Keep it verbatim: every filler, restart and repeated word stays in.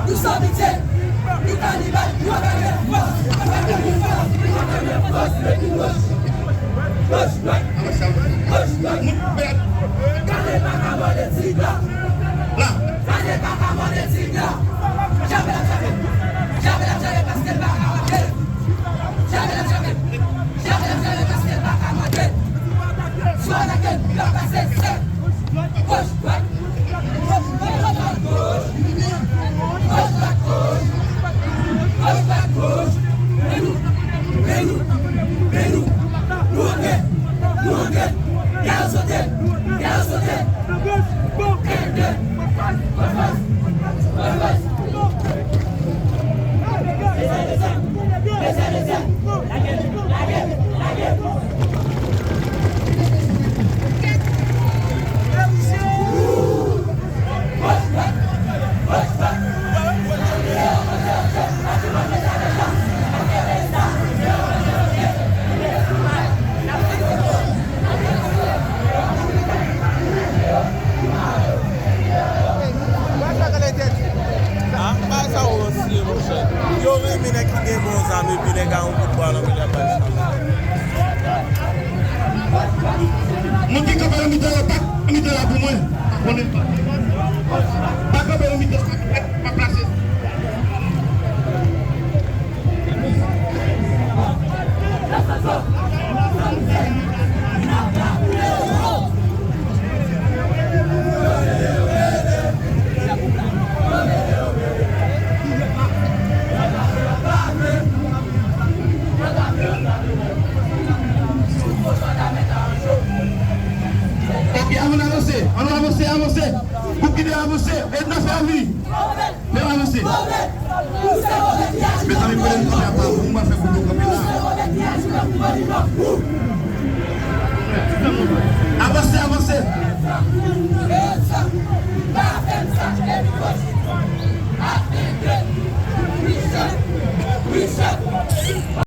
Nou san pitye, nou kanibal, nou atake fòs, nou atake fòs, nou atake fòs, epi goch, goch, dwat, goch, dwat. Gade pa ka mòde ti blan. Gade pa ka mòde ti blan. Jamè l ap jamè. Jamè l ap jamè paske l pa ka mòde. Jamè l ap jamè. Jamè l ap jamè paske l pa ka mòde. Si w atake l, l ap pase sèk. Goch, dwat. Goch, dwat, goch. Goch, dwat, goch. Goch, dwat, goch. Men nou, men nou, men nou. Nou antre, nou antre. Gade yo sote, gade yo sote. Ah, bagay sa yo ransiye, monchè. Yo renmen nèg ki gen bon zam epi nèg a yon kout bwa nan mitan bay sa. Moun ki kanpe nan mitan yo, pa kanpe nan mitan la pou mwen. Pa kanpe nan mitan, pa plase. Ok, ann avanse, ann avanse, avanse. Gwoup ki te avanse, Edna fè vini. Fè avanse. Mezanmi, kote m kanpe a pa bon, m pa fè kote w kanpe la. Avanse, avanse.